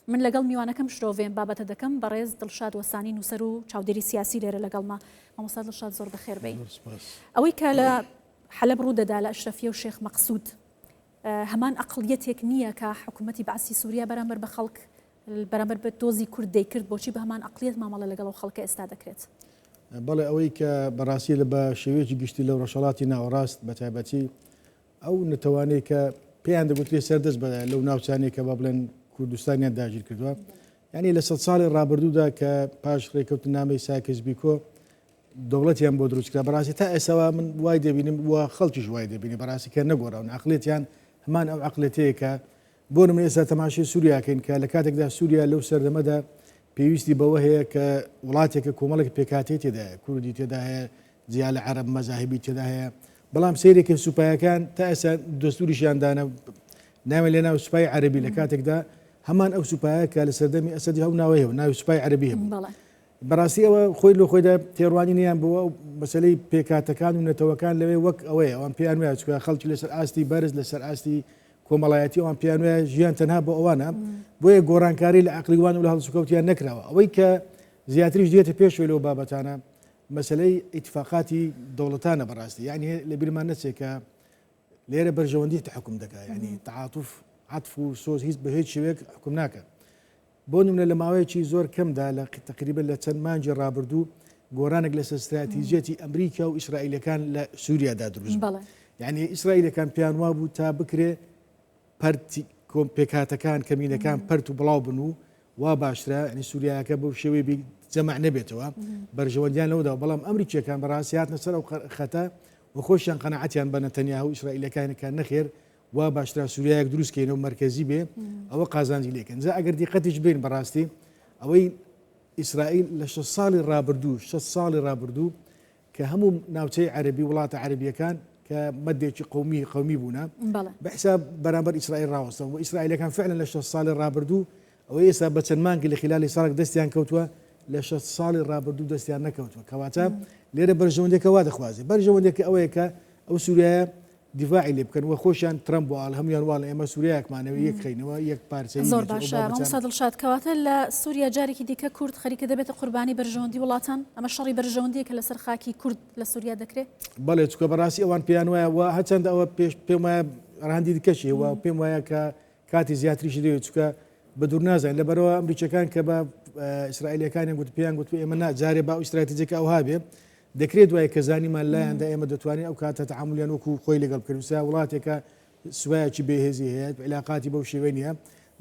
من لەگەڵ میوانەکەم شرۆڤەی ئەم بابەتە دەکەم، بەڕێز دڵشاد وەسانی نووسەر و چاودێری سیاسی لێرە لەگەڵمە. مامۆستا دڵشاد زۆر بەخێر بێی. ئەوەی کە لە حەلەب ڕوو دەدا لە ئەشرەفیە و شێخ مەقسود هەمان ئەقڵیەتێک نییە کە حکوومەتی بەعسی سووریا بەرامبەر بە خەڵک بەرامبەر بە دۆزی کورد دەیکرد، بۆچی بە هەمان ئەقڵیەت مامەڵە لەگەڵ ئەو خەڵکە ئێستا دەکرێت؟ بەڵێ ئەوەی کە بەڕاستی لە بە شێوەیەکی گشتی لە ڕۆژهەڵاتی ناوەڕاست بە تایبەتی ئەو نەتەوانەی کە پێیان دەگوترێت سەردەست بە لەو ناوچانەی کە با بڵێن کوردستانیان داگیر کردووە یعنی لە سەد ساڵی ڕابردوودا کە پاش ڕێکەوتنامەی ساکس بیکۆ دەوڵەتیان بۆ دروستکرا بەڕاستی تا ئێساوا من وای دەبینم و خەڵکیش وای دەبینی بەڕاستی کە نەگۆڕاون عقلێتیان هەمان ئەو عقلێتەیە کە بۆ نمونە ئێستا تەماشای سووریاکەین کە لە کاتێکدا سووریا لەو سەردەمەدا پێویستی بەوە هەیە کە وڵاتێکە کۆمەڵێک پێکهاتەی تێدایە کوردی تێدا هەیە جیا لە عەرەب مەزاهبی تێدا هەیە بەڵام سەیرێکە سوپایەکان تا ئێستا دەستوریشیان دانا ناوێن لێ ناو سوپای عەربی لە کاتێکدا هەمان ئەو سوپایە کە لە سەردەمی ئەسەدی هەو ناوەیە هەبوو ناوی سوپای عەربی هەبوو بەڕاستی ئەوە خۆی لۆ خۆیدا تێڕوانینیان بۆ ئەو مەسەلەی پێکهاتەکان و نەتەوەکان لەوێ وەک ئەوەیە ئەوان پێیان وایە چونکە خەڵکی لەسەر ئاستی بەرز لەسەر ئاستی کۆمەڵایەتی ئەوان پێیان وایە ژیان تەنها بۆ ئەوانە بۆیە گۆڕانکاری لە عەقڵی وان و لە هەڵسوکەوتیان نەکراوە ئەوەی کە زیاتریش دێتە پێشەوە لەو بابەتانە مەسەلەی ئیتفاقاتی دەوڵەتانە بەڕاستی یعنی لە بیرمان نەچێت کە لێرە بەرژەوەندی حکوم دەکات یعنی تعاتف عطف و سۆز هیچ بە هیچ شێوەیەک حکوم ناکە بۆ نمونە لە ماوەیەکی زۆر کەمدا لە تەقریبەن لە چەند مانگی ڕابردوو گۆڕانێک لەسەر ستراتیژیەتی ئەمریکا و ئیسرائیلەکان لە سووریادا دروست بوو. یعنی ئیسرائیلەکان پێیان وابوو تا بکرێ پەرتی کۆم پێکهاتەکان کەمینەکان پەرت و بڵاو بن و وا باشترە یعنی سووریاکە بەو شێوەی بی جەمع نەبێتەوە بەرژەوەندیان لەوەدا بەڵام ئەمریکیەکان بەڕاستی هاتنە سەر ئەو خەتە و خۆشیان قەناعەتیان بە نەتەنیاهو و ئیسرائیلەکان کە نەخێر وا باشترە سوریایەک دروست کەین و مەرکەزی بێ ئەوە قازانجی لێکەن جا ئەگەر دیقەتیش بین بەڕاستی ئەوەی ئیسرائیل لە 6 ساڵی ڕابردوو 6 ساڵی ڕابردوو کە هەموو ناوچەی عەربی وڵاتە عەربیەکان کە مەدێکی قومی قومی بوونە بە حساب بەرامبەر ئیسرائیل ڕاوەستن و ئیسرائیلەکان فعلا لە 6 ساڵی ڕابردوو ئەوەی ئێستا بە چەند مانگی لە خلالی ساڵێک دەستیان کەوتووە لە 6 ساڵی ڕابردوو دەستیان نەکەوتووە کەواتە لێرە بەرژەوەندێکە وا دەخوازێت بەرژەوەندێکە ئەوەیە کە ئەو سووریایە دیفاعی لێ بکەن و خۆشیان ترەمپ و ئاڵ هەموویان واڵ ئێمە سووریایەکمانەوە یەک خەینەوە یەک پارچەیی زۆر باشە مامۆستا دڵشاد کەواتە لە سووریا جارێکی دیکە کورد خەریکە دەبێتە قوربانی بەرژەوەندی وڵاتان ئەمە شەڕی بەرژەوەندیە کە لەسەر خاکی کورد لە سووریا دەکرێت؟ بەڵێ چونکە بەڕاستی ئەوان پێیان وایە و هەرچەندە ئەوە پێش پێم وایە ڕەهەندی دیکەشی هەیە و پێم وایە کە کاتی زیاتریشی دەوێت چونکە بە دوور نازانین لەبەرەوە ئەمریکیەکان کە بە ئیسرائیلەکانیان گوت پێیان گوت ئێمە نا جارێ با ئەو ئیستراتیجەکە ئەوها بێ دەکرێت دوای کە زانیمان لایاندا ئێمە دەتوانین ئەو کاتە تەعامولیان وەکو خۆی لەگەڵ بکەین وسا وڵاتێکە سوپایەکی بێهێزی هەیە عیلاقاتی بەو شێوەی نییە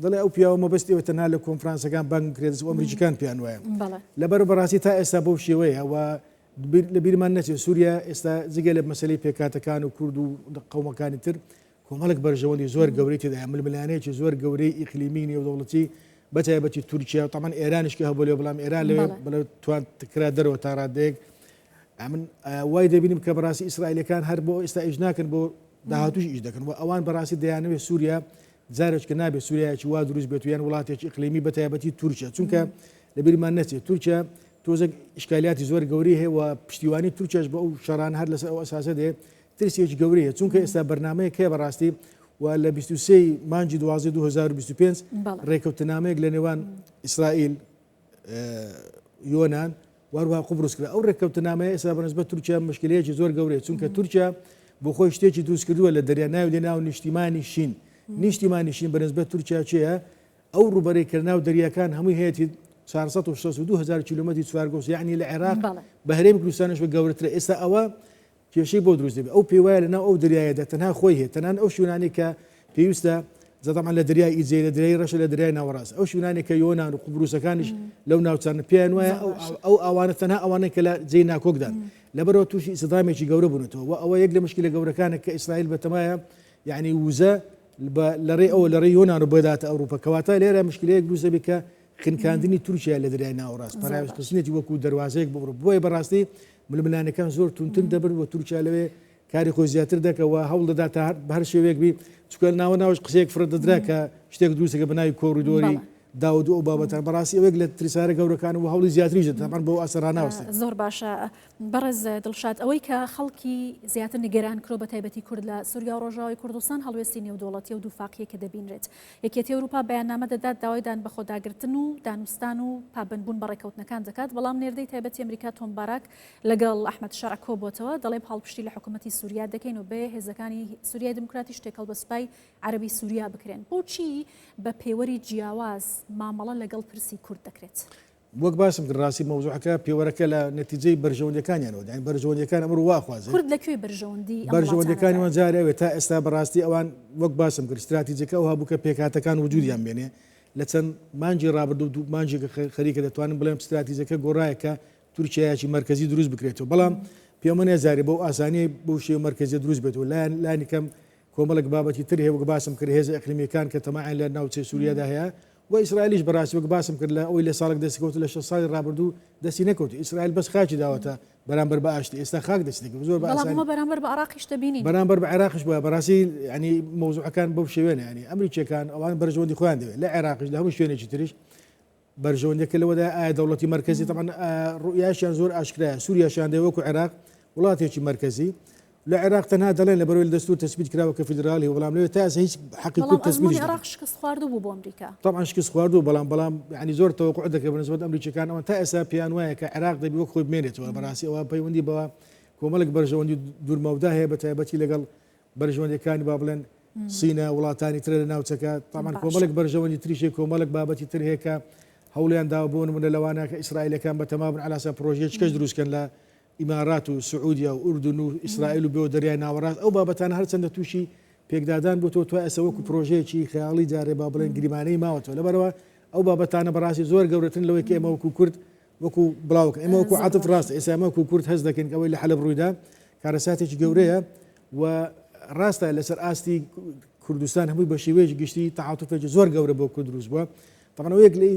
دەڵێ ئەو پیاوە مەبەستی ئەوە تەنها لە کۆنفرانسەکان بانگ بکرێت و ئەمریکیەکان پێیان وایە لەبەر بەڕاستی تا ئێستا بەو شێوەیە و لە بیرمان نەچێت سووریا ئێستا جگە لە مەسەلەی پێکهاتەکان و کورد و قەومەکانی تر کۆمەڵێک بەرژەوەندی زۆر گەورەی تێدایە، ململانێیەکی زۆر گەورەی ئیقلیمی نێودەوڵەتی بە تایبەتی تورکیا و تەبعەن ئێرانیش کە هەبوو لێ بەڵام ئێران لەوێ بەڵێ توان کرا دەرەوە تا ڕادەیەک ئەمن وای دەبینم کە بەڕاستی ئیسرائیلەکان هەر بۆ ئێستا ئیش ناکەن بۆ داهاتوش ئیش دەکەن و ئەوان بەڕاستی دەیانەوێت سووریا جارێک کە نابێت سووریایەکی وا دروست بێت و یان وڵاتێکی ئیقلیمی بە تایبەتی تورکیا چونکە لەبیرمان نەچێت تورکیا تۆزێک ئیشکالیاتی زۆر گەورەی هەیە و پشتیوانی تورکیاش بۆ ئەو شەڕان هەر لەسەر ئەو ئەساسە دێ ترسێکی گەورەیە چونکە ئێستا بەرنامەیەک هەیە بەڕاستی و لە 23 مانگی 12 2025 ڕێکەوتنامەیەک لە نێوان ئیسرائیل یۆناان واروها قوبرس کرا ئەو ڕێککەوتنامەیە ئێستا بەنسبەت تورکیا مشکلەیەکی زۆر گەورەیە چونکە تورکیا بۆ خۆی شتێکی دروست کردووە لە دەریا ناوی لێ ناو نیشتیمانی شین نیشتیمانی شین بەنسبەت تورکیا چییە ئەو ڕووبەرەی کە ناو دەریاکان هەمووی هەیەتی 462 هزار کیلومتری چوارگۆش یعنی لە عێراق بە هەرێمی کوردستانش بە گەورەترە ئێستا ئەوە کێشەی بۆ دروست دەبێت، ئەو پێی وایە لەناو ئەو دەریایەدا تەنها خۆی هەیە، تەنان ئەو شوێنانەی کە پێویستە، جا تەبعەن لە دەریای ئیجەی، لە دەریای ڕەش، لە دەریای ناوەڕاست، ئەو شوێنانەی کە یۆنان و قوبروسەکانیش لەو ناوچانە پێیان وایە ئەو ئاوانە تەنها ئەوانەن کە لە جێی ناکۆکدان، لەبەرئەوە تووشی ئیسیدامێکی گەورە بوونەتەوە و ئەوە یەک لە مشکلە گەورەکانە کە ئیسرائیل بەتەمایە یعنی وزە لە ڕێی ئەوە لە ڕێی یۆنان و بداتە ئەوروپا، کەواتە لێرە مشکلەیەک دروست دەبێت کە خنکاندنی تورکیا لە دەریای ناوەڕاست، پەراوێزخستنێتی وەکوو دەروازەیەک بۆ ئەوروپا، بۆیە بەڕاستی ململانێکان زۆر توندتر دەبن و تورکیا لەوێ کاری خۆی زیاتر دەکا و هەوڵ دەدات تا بە هەر شێوەیەک بی چونکە ناوە ناوەش قسەیەک فڕە دەدرا کە شتێک دروستەکە بە ناوی کۆریدۆری. داود و ئەو بابەتان بەڕاستی ئەوێک لە تریسارە گەورەکان و هەوڵی زیاتریش دەتەمان بۆ ئاسە ڕاناوەستێت. زۆر باشە بەڕێز دڵشاد ئەوەی کە خەڵکی زیاتر نیگەران کرۆ بە تایبەتی کورد لە سوریا و ڕۆژاوای کوردستان هەڵوێستی نێودەوڵەتی و دووفاقیە کە دەبینرێت یەکێتی ئەوروپا بەیاننامە دەدات داوای دان بەخۆداگرتن و دانوستان و پابەندبوون بە ڕێکەوتنەکان دەکات بەڵام نێردەی تایبەتی ئەمریکا تۆم باراک لەگەڵ ئەحمەد شەرع کۆبووەتەوە دەڵێ پاڵپشتی لە حکوومەتی سوریا دەکەین و بێ هێزەکانی سوریای دیموکراتیش تێکەڵ بە سوپای عەرەبی سوریا بکرێن. بۆچی بە پێوەری جیاواز مامەڵە لەگەڵ پرسی کورد دەکرێت؟ وەک باسم کرد ڕاستی مەوزوعەکە پێوەرەکە لە نەتیجەی بەرژەوەندیەکانیانەوە یانی بەرژەوەندیەکان ئەمڕۆ وا ئەخوازێ کورد لە کوێی بەرژەوەندی ئەم بەرژەوەندیەکانی وڵاتانەدایە؟ وان جارێ ئەوێ تا ئێستا بەڕاستی ئەوان وەک باسم کرد ستراتیجەکە ئەوها بوو کە پێکهاتەکان وجودیان بێنێ لە چەند مانگی ڕابردوو دوو مانگێکە خەریکە دەتوانم بڵێم ستراتیجەکە گۆڕایە کە تورکیایەکی مەرکەزی دروست بکرێتەوە بەڵام پێمە نیە جارێ بەو ئاسانیە بەو شێوە مەرکەزیە دروست بێتەوە لایەن لانی کەم کۆمەڵێک بابەتی تر هەیە وەک باسم کرد هێزە ئیقلیمیەکان کە تەماعیان لە ناوچەی سوریادا هەیە و ئیسرائیلیش بەڕاستی وەک باسم کرد لە ئەوەی لە ساڵێک دەستی کەوت لە 6 ساڵی ڕابردوو دەستی نەکەوت ئیسرائیل بەس خاکی داوەتە بەرامبەر بە ئاشتی ئێستا خاک دەستی دەکەوت زۆر بە بەڵام ئاسانی ئەمە بەرامبەر بە عێراقیش دەبینین. بەرامبەر بە عێراقیش وایە بەڕاستی یعنی مەوزوعەکان بەو شێوەیە یعنی ئەمریکیەکان ئەوان بەرژەوەندی خۆیان دەوێت لە عێراقیش لە هەموو شوێنێکی تریش بەرژەوەندیەکە لەوەدایە ئایا دەوڵەتی مەرکەزی تەبعەن ڕوئیاشیان زۆر ئاشکرایە سوریاشیان دەوێت وەکو عێراق وڵاتێکی مەرکەزی لە عێراق تەنها دەڵێن لەبەرەوەی لە دەستور تەسبیت کراوە کە فیدراڵی بەڵام لەوێ تا ئێستا هیچ حەقی بەڵام کورد ئەزموونی تەسبیتیش نەکرد. عێراق شکست خواردوو بوو بۆ ئەمریکا. تەبعەن شکست خواردوو بەڵام بەڵام یانی زۆر تەوەقوع دەکرێت بە نسبەت ئەمریکیەکان ئەوان تا ئێستا پێیان وایە کە عێراق دەبی وەک خۆی بمێنێتەوە بەڕاستی ئەوە پەیوەندی بە کۆمەڵێک بەرژەوەندی دوورمەودا هەیە بە تایبەتی لەگەڵ بەرژەوەندیەکانی با بڵێن سینە وڵاتانی ترە لە ناوچەکە تامان کۆمەڵێک بەرژەوەندی تریشی کۆمەڵێک بابەتی تر هەیە کە هەوڵیان داوە بۆ نمونە لەوانە کە ئیسرائیلەکان بە تەما بن عەلاسا پرۆژەیەکی کەش دروستکەن لە ئیمارات و سعودیا و ئوردن و ئیسرائیل و بێ دەریای ناوەڕاست ئەو بابەتانە هەرچەندە تووشی پێکدادان بۆ تۆ تو ئێستا وەکو پرۆژەیەکی خەیاڵی جارێ با بڵێن گریمانەی ماوەتەوە لەبەرەوە ئەو بابەتانە بەڕاستی زۆر گەورەترن لەوەی کە ئێمە وەکو کورد وەکو بڵاوکە ئێمە وەکو عاتف ڕاستە ئێستا ئێمە وەکو کورد هەست دەکەین کە ئەوەی لە حەلەب ڕوویدا کارەساتێکی گەورەیە و ڕاستە لەسەر ئاستی کوردستان هەمووی بە شێوەیەکی گشتی تەعاتوفێکی زۆر گەورە بۆ کورد دروست بووە طبعا ئەوەیەک لە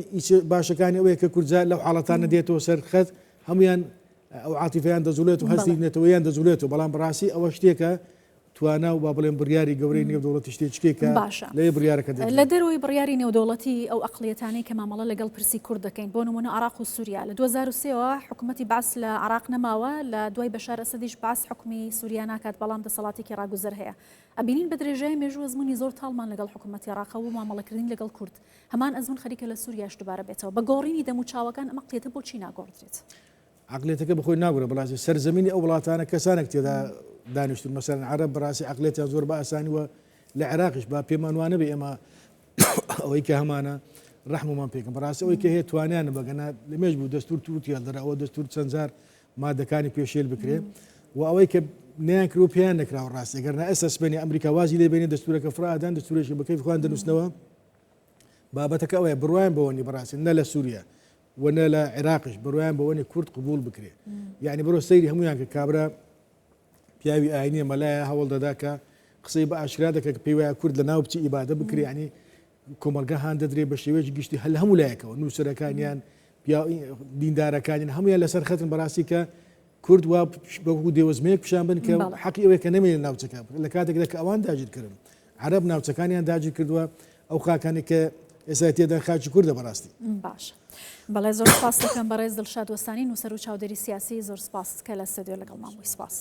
باشەکانی ئەوەیە کە کوردجا لەو حاڵەتانە دێتەوە سەر خەت هەمویان ئەو عاتیفیان دەجوڵێت و هەستی نەتەوەیان دەجوڵێتەوە بەڵام بەڕاستی ئەوە شتێکە توانا و با بڵێم بڕیاری گەورەی نێودەوڵەتی شتێکێکە باشە لێ بڕیارەکە دەدرێت. لە دەرەوەی بڕیاری نێودەوڵەتی ئەو ئەقڵیەتانەی کە مامەڵە لەگەڵ پرسی کورد دەکەین بۆ نمونە عراق و سوریا لە 2003 ەوە حکومەتی بەعس لە عراق نەماوە لە دوای بەشار ئەسەدیش بەعس حکومی سوریا ناکات بەڵام دەسەڵاتێکی ڕاگوزەر هەیە ئەبینین بە درێژای مێژوو ئەزمونی زۆر تاڵمان لەگەڵ حکومەتی عراقە و مامەڵەکردنی لەگەڵ کورد هەمان ئەزمون خەریکە لە سوریاش دوبارە بێتەوە بە گۆڕینی دەموچاوەکان ئەم ئەقڵیەتە بۆچی ناگۆڕدرێت؟ عەقلیەتەکە بەخۆی ناگۆڕێ بەڕاستی سەرزەمینی ئەو وڵاتانە کەسانێک تێدا دانیشتون مەسەلەن عەرەب بەڕاستی عەقلیەتیان زۆر بە ئاسانی وە لە عێراقیش با پێمان وانەبێ ئێمە ئەوەی کە هەمانە ڕەحممان پێکەن بەڕاستی ئەوەی کە هەیە توانیانە بەگەنا لە مێژ بوو دەستور توتیان دەرا ئەوە دەستور چەند جار مادەکانی پێشێل بکرێ و ئەوەی کە نیان کرد و پێیان نەکراوە ڕاستی گەر نا ئێستا سبەینێ ئەمریکا وازی لێ بێنێ دەستورەکە فڕادان دەستورێکی بەکەیف خۆیان دەنووسنەوە بابەتەکە ئەوەیە بڕوایان بەوە نی بەڕاستی نە لە سووریا و نە لە عێراقیش بڕوایان بەوە نیە کورد قبوڵ بکرێ یعنی بڕۆ سەیری هەمویان کە کابرا پیاوی ئاینیە مەلایە هەوڵ دەدا کە قسەی بە ئاشکرا دەکە کە پێی وایە کورد لە ناو بچی ئیبادە بکرێ یعنی کۆمەڵگە هان دەدرێ بە شێوەیەکی گشتی هەل هەموو لایەکەوە نووسەرەکانیان دیندارەکانیان هەمویان لەسەر خەتن بەڕاستی کە کورد وا وەکو دێوەزمەیەک پیشان بن کە حەقی ئەوەیە کە نەمێنێت ناوچەکە لە کاتێکدا کە ئەوان داگیرکردن عەرەب ناوچەکانیان داگیر کردووە ئەو خاکانی کە ئێستا تێدا خاکی کوردە بەڕاستی. باشە بەڵێ زۆر سپاس دەکەم بەڕێز دڵشاد وەستانی نووسەر و چاودێری سیاسی زۆر سپاس کە لە ستۆدیۆ لەگەڵمان بووی سپاس.